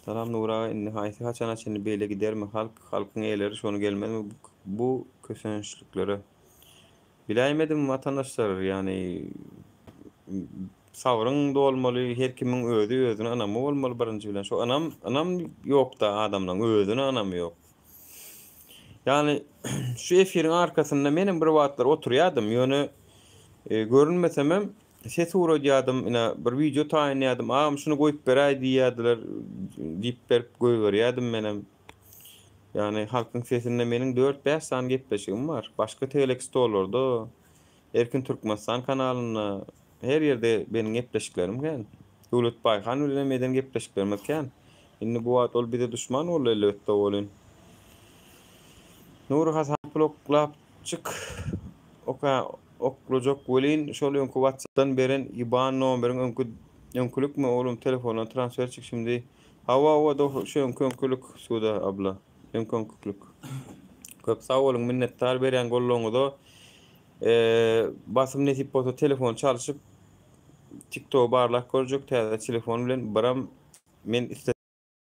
Salam Nury aga indi haýsy haçana çenli beýle gidermi halk halkyň eýeleri şony gelmezmi bu kösençliklere biläýmedim watandaşlar ýany sabryň dolmaly her kimiň özi özüne ynamy bolmaly birinji bilen şo ynam ynam ýokda adamlaň özüne ynamy ýok ýany şu efiriň arkasynda menem bir wagtlar oturýadym ýöne görünmesemem Ses ugradýardym, ine, bir wideo taýynlaýardym, agam şuny goýup beräý diýýärdiler, diýip berip goýberýärdim menem. Ýagny Halkyň sesinde meniň dört-bäş sany gepleşigim bar. Başga tegelek stollarda, Erkin Türkmenistan kanalynda. Her ýerde meniň gepleşiklerim kän. Döwlet Baýhan bilen hem eden gepleşiklerimiz kän. Indi bu wagt ol bize duşman boldy elbetde welin. Nury Hasan bloklapjyk oka oklajak welin şol öňki whatsappdan beren iban nomeriň öňki öňkülikmi oglum telefondan transfer çyk şimdi hawa hawa dogry şu öňki öňkülik suda abla öňki öňküklik köp sag boluň minnetdar berýän goldawyňyza basym nesip bolsa telefon çalşyp tiktogy barlap görjek täze telefon bilen biram men iste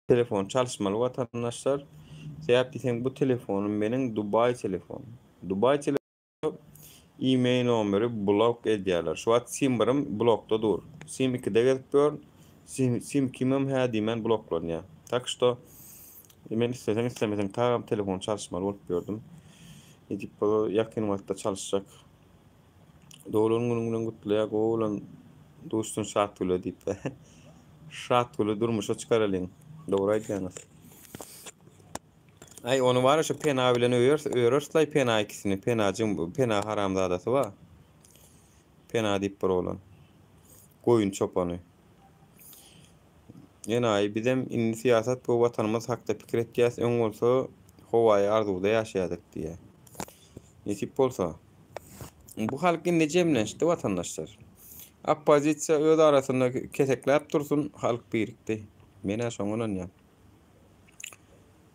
telefon çalyşmaly watandaşlar. Sebäp diýseň bu telefonym meniň Dubaý telefony. Dubaý telefony e-mail nomeri blok edýärler. Şu wagt sim birim blokda dur. Sim 2-de gezip ýörün. Sim sim kimem hä diýmän bloklanýar. Tak şto men isleseň islemeseň tagam telefon çalyşmaly bolup ýördüm. Nesip bolsa ýakyn wagtda çalyşjak. Doglan günüň bilen gutlaýar gowy bolan duşsun Şatgüle diýip. Şatgüli durmuşa çykaralyň. Dogry aýdýaňyz. Aý ony bar şu Pena bilen öýers, öýerersläý Pena ikisini. Penajyň Pena haramzadasy bar. Pena diýip bir oglan. Goýun çopany. Enaýy bizem indi syýasat we watanymyz hakda pikir etýäs öň bolsa howaýy arzuwda ýaşaýadyk diýýä. Nesip bolsa. Bu halk indi jemlenşdi watandaşlar. Oppozisiýa öz arasynda kesekläp dursun halk birikdi. Menä şoňa ynanýan.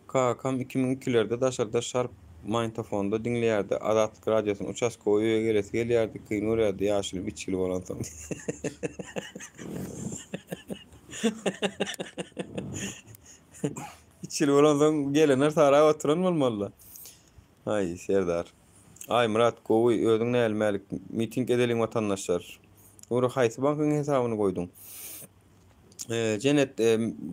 Kakam 2002-lerde daşarda şarp magnitofonda diňleýärdi Azatlyk radiosyny. Uçastkowy öýe gelesi gelýärdi, kyn görýärdi ýaşuly içgili bolansoň. Içgili bolansoň gelenler sarap oturan bolmaly-da. Aý, Serdar. Aýmyrat, gowy, özüň nähili Mälik? Miting edeliň watandaşlar. Nury haýsy bankyň hesabyny goýduň? Jennet,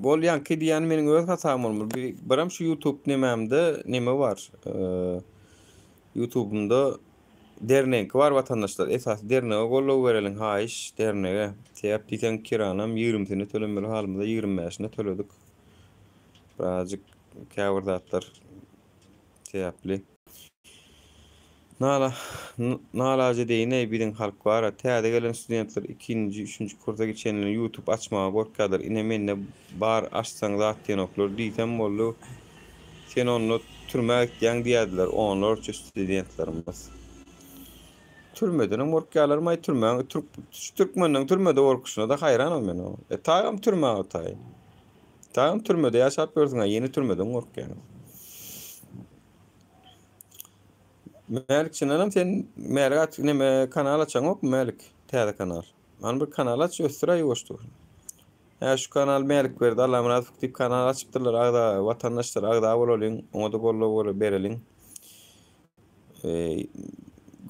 bol ýaňky diýýän meniň öz hasabym bolmaly. Birem şu YouTube nemämde neme bar. YouTube'umda dernegiňki bar watandaşlar. Esasy dernege goldaw bereliň haýyş dernege. Sebäp diýseň kiranam 20-sini tölemeli halymyza 25-ini töledik. Birazjyk käbir zatlar sebäpli. Nala nalajedeýin-eý biziň halk bar-a, täze gelen studentler ikinji, üçünji kursa geçenlerinde ýutub açmaga gorkýarlar, ine mende bar açsaň zat diýenoklar diýsem boldy, sen onda türmä gitýäň diýýärdiler onlarça studentlerimiz. Türmedenem gorkýarlarmaý türmäň türk şu türkmeniň türmede gorkuşyna-da haýranam men o. E tagam türmä o taý. Tagam türmede ýaşap ýörsüň-ä ýene türmeden gorkýaň. Mälik çyndanam sen Mälik aç neme kanal açaňokmy Mälik täze kanal. Hany bir kanal aç ösdür ýuwaş dur. Hä şu kanal Mälikberdi Allamyradow diýip kanal açypdyrlar agza watandaşlar agza bolalyň oňa-da goldaw bereliň.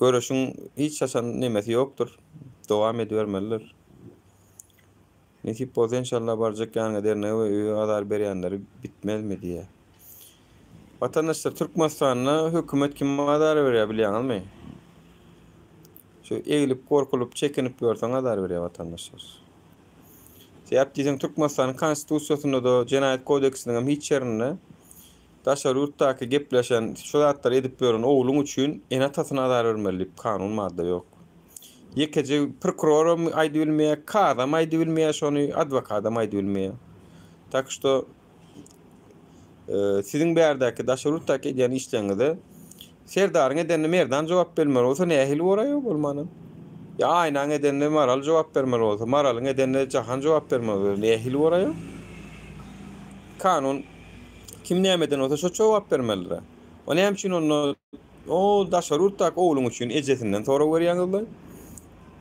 Göreşiň hiç haçan nemesi ýokdur. Dowam edibermelidir. Nesip bolsa enşalla barjak ýanyňa dernege we öýe azar berýänleri bitmezmi diýýä. Watandaşlar Türkmenistanda hökümet kime azar berýär bilýäňizmi? Şu eglip gorkulyp çekinip ýörseň azar berýär watandaşlar. Sebäp diýseň Türkmenistanyň konstitusiýasynda-da jenaýat kodeksiniň hem hiç ýerinde daşary ýurtdaky gepleşen şu zatlary edip ýören ogluň üçin ene-atasyna azar bermeli diýip kanun madda ýok. Ýekeje prokuroram aýdybilmeýär, kazam aýdybilmeýär şony, adwokadam aýdybilmeýär. Tak şto siziň bärdäki daşary ýurtdaky edýän işleriňize Serdaryň edenine Merdan jogap bermeli bolsa nähili boraýo bolmanam. Ýa Aýnaň edenine Maral jogap bermeli bolsa, Maralyň edenine Jahan jogap bermeli bolsa nähili boraýo? Kanun kim näme eden bolsa şo jogap bermelidir. O näme üçin onda o daşary ýurtdaky ogluň üçin ejesinden sorag berýäňizle?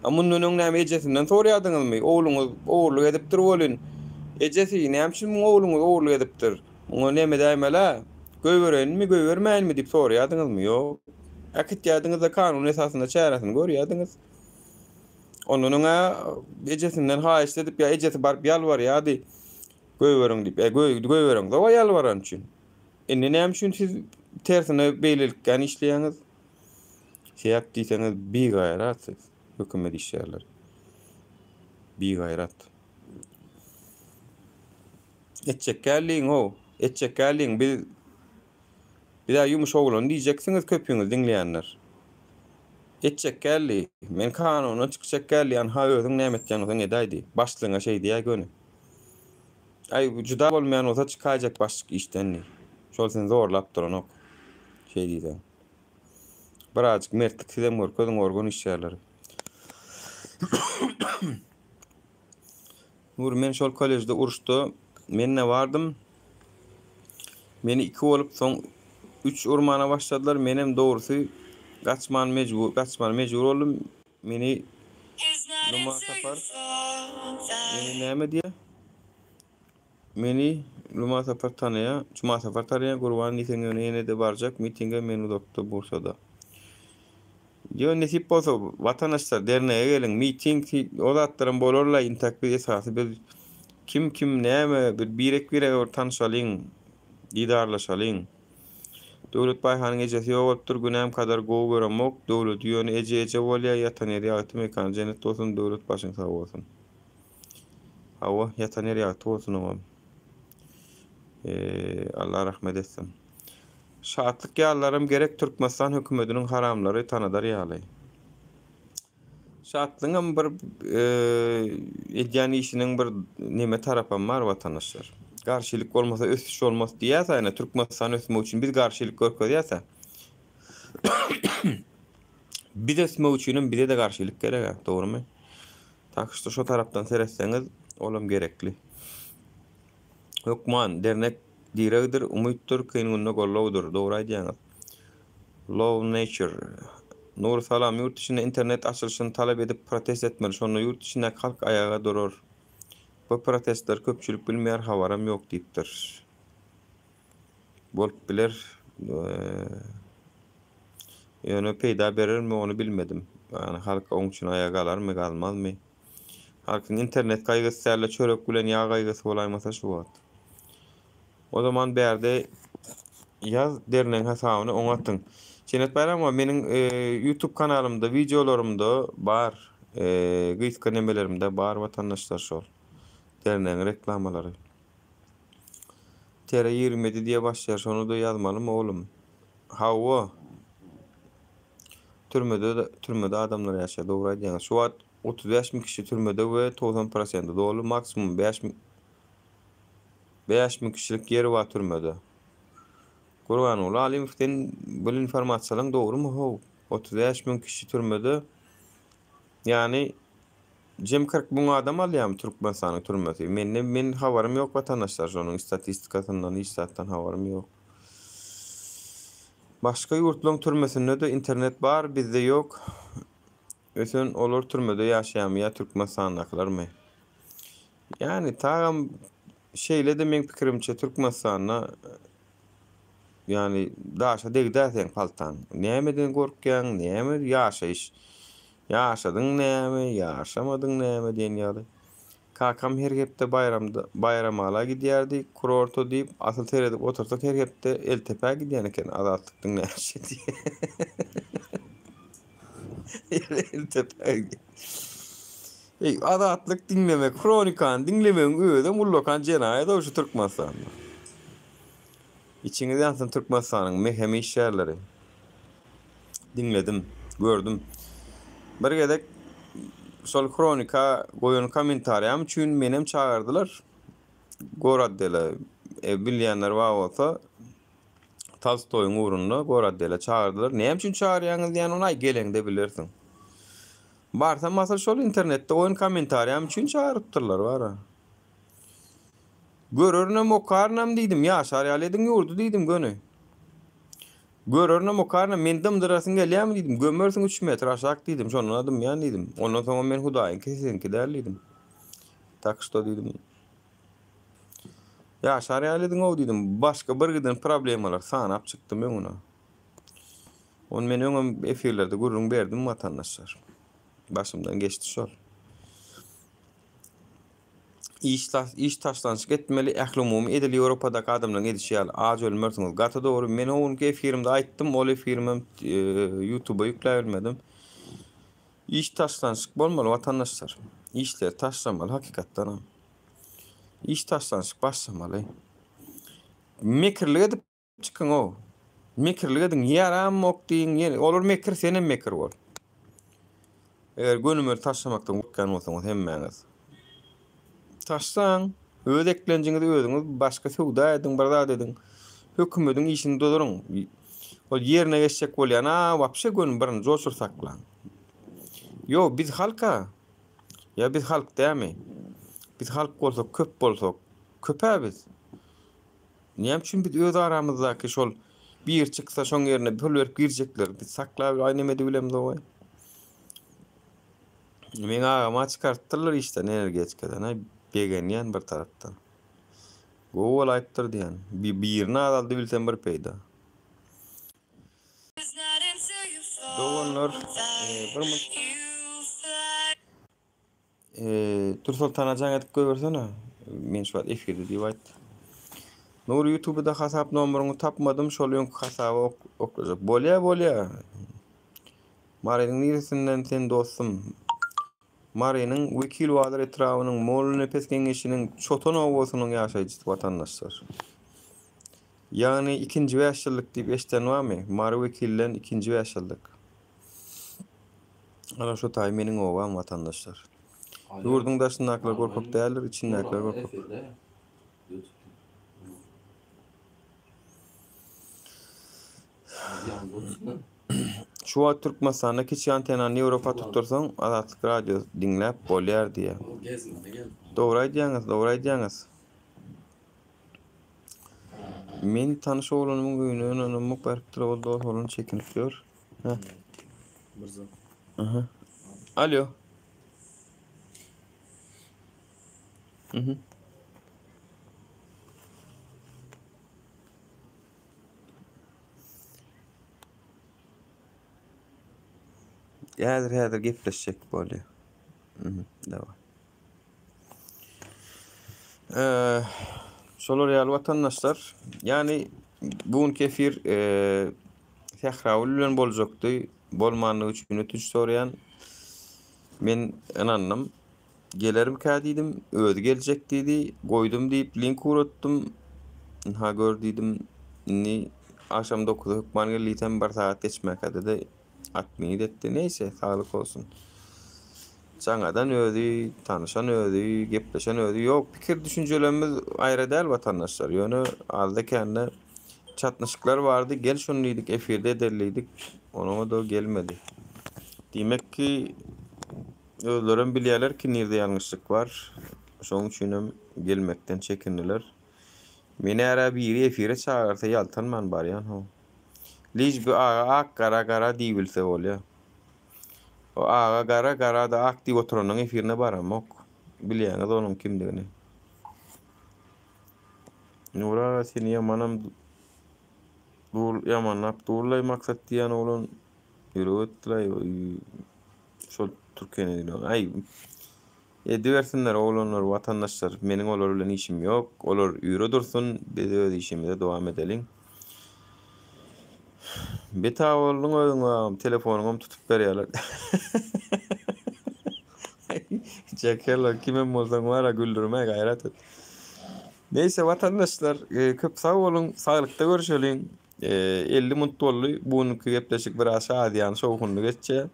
A mundan öň näme ejesinden soraýardyňyzmy? Ogluňyz ogurlyk edipdir welin, ejesi näme üçin muň ogluňyz ogurlyk edipdir? Muňa neme edäýmel-ä? Goýbereýinmi, goýbermäýinmi diýip soraýardyňyzmy? Ýok. Äkitýärdiňiz-de kanun esasynda çäresini görýärdiňiz. Ondan öň-ä ejesinden haýyşt edip ýa ejesi baryp ýalbarýardy, goýberiň diýip. E, goýbereňzog-a ýalbarany üçin. Indi näme üçin siz tersine beýlelikgän işleýäňiz? Sebäp diýseňiz bigaýrat siz, hökümet işgärleri. Bigaýrat. Etjek däldiň how, etjek däldiň biz Bizä ýumuş oglan diýjeksiňiz köpüňiz diňleýänler. Etjek geldi. Men kanundan çykjak geldi. Anha özüň näme etýän bolsaň edäý diý. Başlygyňa şeý diýäý göni. Aý juda bolmaýan bolsa çykaýjak başlyk işden diý. Şol seni zorlap duranok. Şeý diýseň. Birazjyk mertlik sizem görkeziň organ işgärleri. Nury men şol kolležde uruşda men-de bardym. Meni iki bolup soň üç urmana başladylar. Menem dogrusy gaçman mejbur gaçmana mejbur boldum. Meni Numa Sapar meni näme diýýär? Meni Luma Sapar tanaýar, Juma Sapar tanaýar. Gurban diýseň ýöne ýene-de barjak mitinge men uzakda Bursada. Ýo nesip bolsa watandaşlar dernege geliň miting o zatlaram bolarla intak biz esasy biz kim kim näme bir birek birege bir tanyşalyň didarlaşalyň. Döwlet Baýhanyň ejesi ýogalypdyr günäm kadar gowy göremok Döwledi ýöne eje eje bolýa ýatan ýeri ýagty mekany jennet bolsun Döwlet başyň sag bolsun. Hawa ýatan ýeri ýagty bolsun oňam. Allah rahmet etsin. Şatlyk ýalylaram gerek Türkmenistan hökümediniň haramlary tanadar ýaly. Şatlygyňam bir edýän işiniň bir neme tarapam bar watandaşlar. Garşylyk bolmasa ösüş bolmaz diýýäs ine Türkmenistan ösmek üçin biz garşylyk görkezýäs. Biz ösmek üçinem bize-de garşylyk gerek dogrymy? Tak şo şo tarapdan seretseňiz olam gerekli. Hökman, dernek diregdir, umytdyr, kyn günde gollawdyr. Dogry aýdýaňyz. Love Nature. Nury salam, ýurt içinde internet açylyşyny talap edip protest etmeli, şonda ýurt içindäki halk aýaga durar. Bu protestleri köpçülik bilmeýär, habaram ýok diýipdir. Bolup biler. Ýöne peýda berermi ony bilmedim. Ýagny halk oň üçin aýaga galarmy, galmazmy? Halkyň internet gaýgysy dälde çörek bilen ýag gaýgysy bolaýmasa şu wagt. O zaman bärde ýaz dernegiň hasabyny oňa atyň. Jennet Baýramowa meniň YouTube kanalymda wideolarymda bar gysga nemelerimde bar watandaşlar şol dernegiň reklamalary. TR 27 diýe başlaýar şony-da ýazmalymy oglum? Hawa. Türmede türmede adamlar ýaşaýar dogry aýdýaňyz. Şu wagt 35 müň kişi türmede we 90 prosenti doly maksimum 5 müň 5000 kişilik ýer bar türmede. Gurbanguly Alymow sen bul informasiýalaň dogrymy how? 35 müň kişi türmede ýagny jem 40 müň adam alýarmy Türkmenistanyň türmesi? Mende men habarym ýok watandaşlar şonuň statistikasyndan hiç zatdan habarym ýok. Başga ýurtlaň türmesinde-de internet bar, bizde ýok. Ösen olar türmede ýaşaýarmy ýa Türkmenistandakylarmy? Ýani tagam şeýle-de meň pikirimçe Türkmenistanda ýani daşa degdä seň paltaň. Nämeden gorkýaň, näme ýaşaýyş. Ýaşadyň näme, ýaşamadyň näme diýen ýaly. Kakam her hepde baýramda Baýramala gidýärdi, kurorta diýip, asyl seredip otursak her hepde Eltepä gidýän eken, Azatlyk diňläpşi diýýär. Eltepä gidýär. Eý, Azatlyk diňlemek, Hronikany diňlemegiň özem ullakan jenaýat-ow şu Türkmenistanda. Içiňiz ýansyn Türkmenistanyň MHM işgärleri. Diňledim, gördüm. Bir gezek şol hronika goýan kommentariýam üçin menem çagyrdylar. Goraddele e, bilýänler bar bolsa Tolstoýyň ugrunda Goraddele çagyrdylar. Näme üçin çagyrýaňyz diýen ony aý geleňde bilersiň. Barsam asyl şol internetde goýan kommentariýam üçin çagyrypdyrlar bara. Görerinem okarynam diýdim, ýaşar ýaly ediň ýurdy diýdim göni. Görerinem okarynam, meni dymdyrasyň gelýärmi diýdim, gömersiň üç metr aşak diýdim, şondan-a dymýan diýdim. Ondan soňam men Hudaýyňky, siziňki däl diýdim. Tak şto diýdim. Ýaşar ýaly ediň-ow diýdim. Başga birgiden problemalar sanap çykdym öňüne. Ony men öňem efirlerde gürrüň berdim watandaşlar. Başymdan geçdi şol. Iş iş taşlanyşyk etmeli ählumumy edil Ýewropadaky adamlaryň edişi ýaly aç ölmersiňiz. Gaty dogry men o günki efirimde aýtdym ol efirimem ýutuba ýükläbilmedim. Iş taşlanyşyk bolmaly watandaşlar. Işleri taşlamaly hakykatdanam. Iş taşlanyşyk başlamaly. Mekirlik edip çykyň-ow. Mekirlik ediň ýaramok diýiň ýene olar mekir senem mekir bol. Eger gönümel taşlamakdan gorkýan bolsaňyz hemmäňiz. Taşlaň, öz eklenjiňizi özüňiz başga söwda ediň, bir zat ediň. Hökümediň işini dozuryň. Ol ýerine geçjek bolýan a wapşe göni birinji oçur saklaň. Ýo biz halka. Ýa biz halk dämi? Biz halk bolsak, köp bolsak, köp-ä biz. Näme üçin biz öz aramyzdaky şol bir çyksa şoň ýerine pul berip girjekleri biz saklap aý neme edibilemzogaý. Meň agama çykarypdyrlar işden energetikadan aý begenýän bir tarapdan. Gowy bolaýypdyr diýýän. Birini azaldy bilsem bir peýda. Doganlar bir Tursoltana jaň edip goýbersene. Men şu wagt efirde diýip aýt. Nury YouTube'da hasap nomeryňy tapmadym, şol öňki hasaba oklajak. Bolýa, bolýa. Marynyň niresinden sen dostum? Marynyň Wekilbazar etrabynyň Mollanepes geňeşiniň Çotan obasynyň ýaşaýjysy watandaşlar. Ýagny ikinji bäşýyllyk diýip eşden barmy? Mary Wekilden ikinji bäşýyllyk. Ana şu taý meniň obam watandaşlar. Ýurduň daşyndakylar gorkak däldir, içindäkiler gorkak. Şu wagt Türkmenistanda kiçi antenany Ýewropa tutdursaň Azatlyk radio diňläp bolýar diýýär. Dogry aýdýaňyz, dogry aýdýaňyz. Men tanyş oglanymyň öýüne ynanamok beripdir ol dos oglan çekinip ýör. Heh. Aha. Alo. Mhm. Häzir häzir gepleşjek bolýar. Mhm, daway. Şolar ýaly watandaşlar, ýagny bu günki efir Sähragül bilen boljakdy. Bolmanlygy üçin ötünç soraýan. Men ynandym. Gelermikä diýdim, özi geljek diýdi. Goýdum diýip link ugratdym. Ynha gör diýdim. Indi agşam 9-a hökman gel diýsem, bir sagat geçmäkäde-de Atmyny etdi. Neýse, saglyk bolsun. Jaňadan özi, tanyşan özi, gepleşen özi. Ýok, pikir düşünjelerimiz aýra däl watandaşlar. Ýöne azda-kände çatnyşyklar bardy. Gel şuny diýdik, efirde edeli diýdik. Onuňa-da gelmedi. Diýmek ki, özlerem bilýärler ki, nirde ýalňyşlyk bar. Şonuň üçinem gelmekden çekindiler. Meni ära biri efire çagyrsa ýaltanman barýan how. Liž bi aga ak gara gara diýibilse bolýa. O aga gara gara-da ak diýip oturanyň efirine baramok. Bilýäňiz onuň kimdigini. Nury aga seni ýamanam dur ýamanlap durlaý maksat diýýän oglan ýürek etdilaý şol türkene aý Edibersinler oglanlar watandaşlar meniň olar bilen işim ýok olar üýre dursun biz öz işimize dowam edeliň. Betap bolduň özüň agam telefonyňam tutup berýärler. Jekello kimem bolsaň bara güldürme gaýrat et. Neýse watandaşlar e, köp sag boluň saglykda görüşeliň. 50 e, munt boldy bu günki gepleşik biraz şadyýan şowhunly geçýär.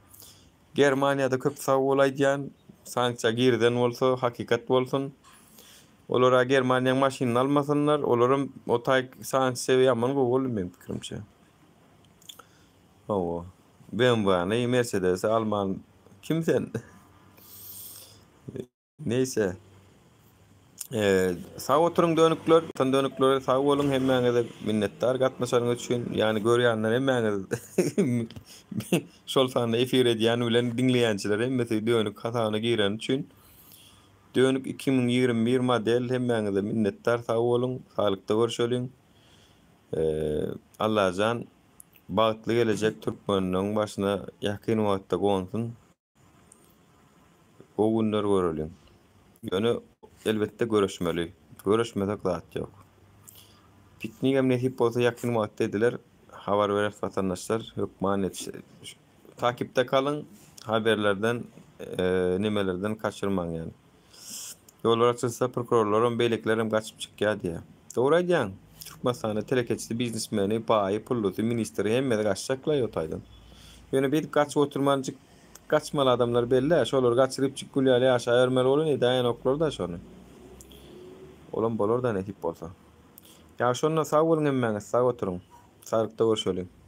Germaniýada köp sag bol aýdýan. Sanksiýa girizen bolsa hakykat bolsun. Olara Germaniýaň maşynyny almasynlar. Olaram o taý sanksiýa ýaman gowy boldy meň pikirimçe. Hawa. BMW-ni, Mercedes-i alman kim sen? Neýse. Sag oturyň dönükler, watan dönükleri sag boluň hemmäňize minnetdar gatnaşanyňyz üçin. Ýagny görýänler hemmäňiz şol sanda efir edýän bilen diňleýänçiler hemmesi dönük hasabyna gireni üçin. Dönük 2021 model hemmäňize minnetdar sag boluň, saglykda görşeliň. Allajan bagtly gelejek türkmenleň başyna ýakyn wagtda gonsun. Gowy günler göreliň. Ýöne elbetde göreşmeli. Göreşmesek zat ýok. Piknigem nesip bolsa ýakyn wagtda ediler. Habar bereris watandaşlar. Hökman ýetiş. Takipde kalyň. Haberlerden nemelerden kaçyrmaň ýani. Ýollar açylsa prokurorlaram beýlekilerem gaçyp çykýar diýýär. Dogry aýdýaň. Türkmenistanda telekeçisi, biznesmeni, baýy, pullusy, ministri hemmesi gaçjaklaý o taýdan. Ýöne beýdip gaçyp oturmanjyk. Gaçmaly adamlar belli-ä, şolary gaçyrypjyk gül ýaly ýaşabermeli bolun, edäýenoklar-da şony. Olam bolar-da nesip bolsa. Ýagşy onda sag boluň hemmäňiz, sag oturyň. Saglykda görşeliň.